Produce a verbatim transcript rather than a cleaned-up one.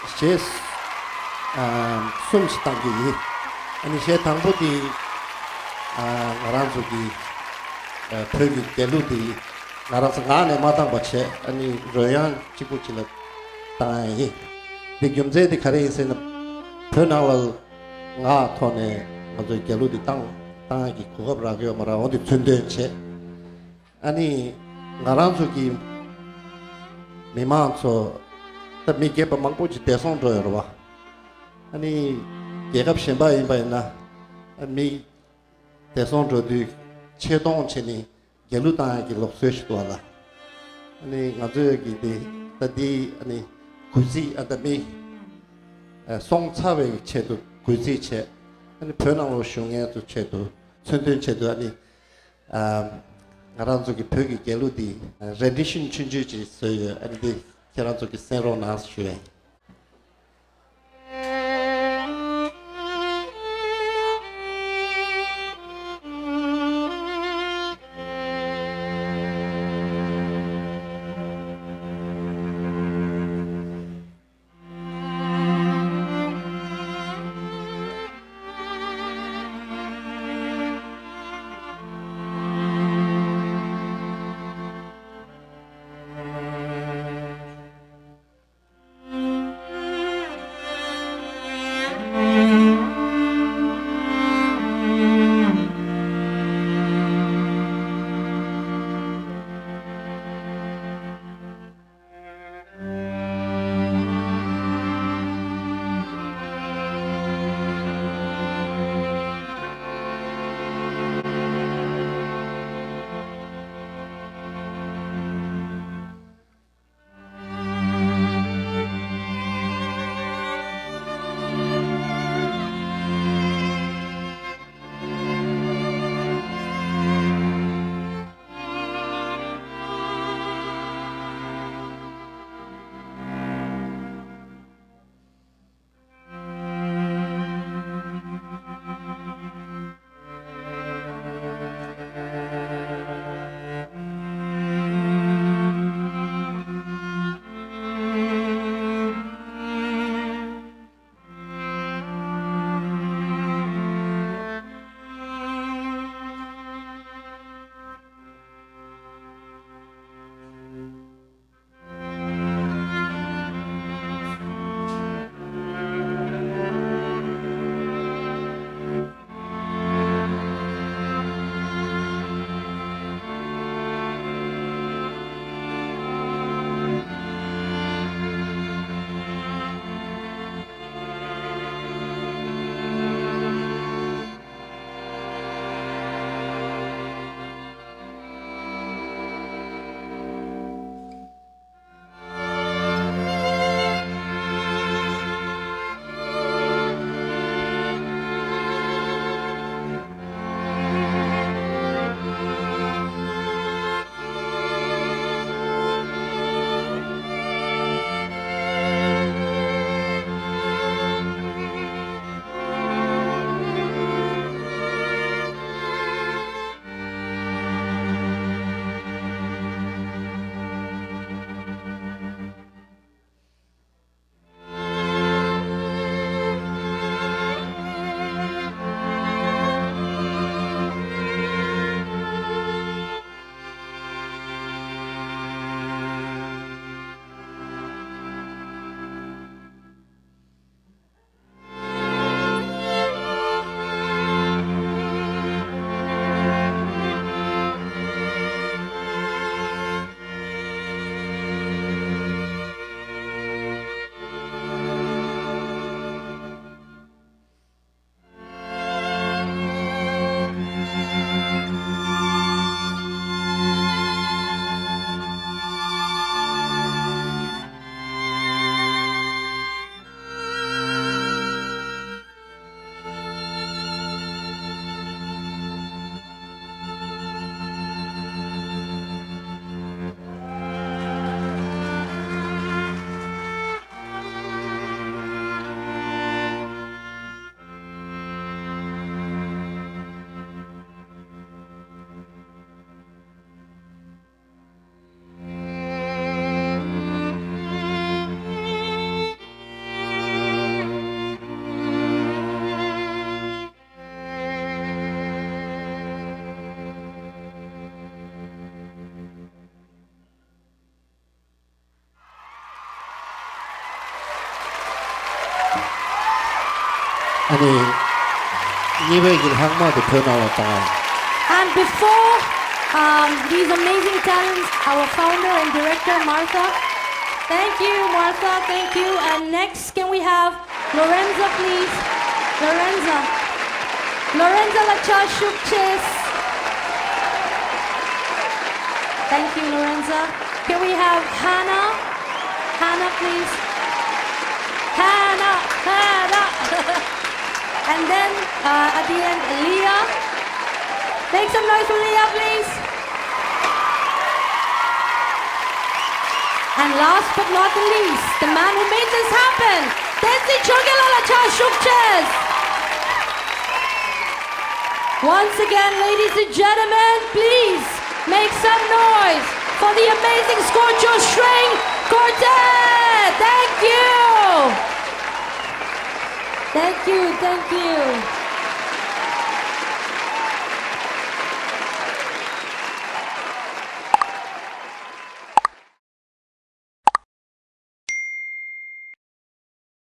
གཞས་གསུམ་ཞིག་བཏང་གི་ཡིན། ཨ་ནི་གཞས་དང་པོ་དེ་ང་རང་ཚོ་གི་བོད་ཀྱི་རྒྱལ་གླུ་དེ་ང་རང་ཚོ་ངག་ནས་མ་བཏང་པ་བྱས། ཨ་ནི་རོལ་དབྱངས་གཅིག་པུ་ཅིག་ལ་བཏང་ཡ་ཡིན། དེ་རྒྱུ་མཚན་དེ་ག་རེ་ཡིན་ཟེར་ན། བོད་ནང་ལ་ངག་ཐོག་ནས་ང་ཚོའི་རྒྱལ་གླུ་དེ་བཏང་བཏང་ཡ་གི་གོ་སྐབས་རག་གི་ཡོད་མ་རེད། འོ་དེ་མཚོན་དོན་བྱས། ཨ་ནི་ང་རང་ཚོ་གི་མི་མང་ཚོ་ད་མི་སྐྱེས་པ་མང་པོ་ཅིག་འདས་སོང་འགྲོ་ཡོད་རེད་བ། ཨ་ནི་རྒྱལ་ཁབ་གཞན་པ་ཡིན་པ་ཡིན་ན་མི་འདས་སོང་འགྲོ་དུས་ཆེ་མཐོང་བྱས་ནས་རྒྱལ་གླུ་བཏང་ཡ་གི་ལུགས་སྲོལ་ཞིག་འདུག་བ་ལ། ཨ་ནི་ང་ཚོས་ཀྱི་དེ་ད་འདི་ཨ་ནི་གུས་བརྩི། ཨ་ད་མི་སོང་ཚར་བའི་ཆེད་དུ་གུས་བརྩི་བྱས། ཨ་ནི་བོད་ནང་ལ་བཞུགས་མཁན་ཚོ་ཆེད་དུ་མཚོན་དོན་ཆེད་དུ་ཨ་ནི། ཨ། ང་རང་ཚོ་གི་བོད་ཀྱི་རྒྱལ་གླུ་འདི་རེན་ཌི་ཤན་ཆུང་ཆུང་ཅིག་བཟོས་ཡོད། ཨ་ནི་འདི་ཁྱེད་རང་ཚོ་གིས་གསན་རོགས་གནང་ཞུ་ཡ་ཡིན། ནི་གཉིས་པའི་གི་ལྷག་མ་དེ་བོད་ནང་ལ་བཏང་ཡ། And before, um, these amazing talents, our founder and director, Martha, thank you, Martha, thank you. And next, can we have Lorenza, please? Lorenza. Lorenza, ལ་ཕྱག་ཞུ་ཆེས། Thank you, Lorenza. Can we have Hannah? Hannah, please. Hannah, Hannah. And then, uh, at the end, Leah. Make some noise for Leah, please. And last but not the least, the man who made this happen, Tenzin Chogila, ལ་ཕྱག་ཞུ་ཆེས། Once again, ladies and gentlemen, please make some noise for the amazing Scorcho String Quartet. Thank you. Thank you, thank you.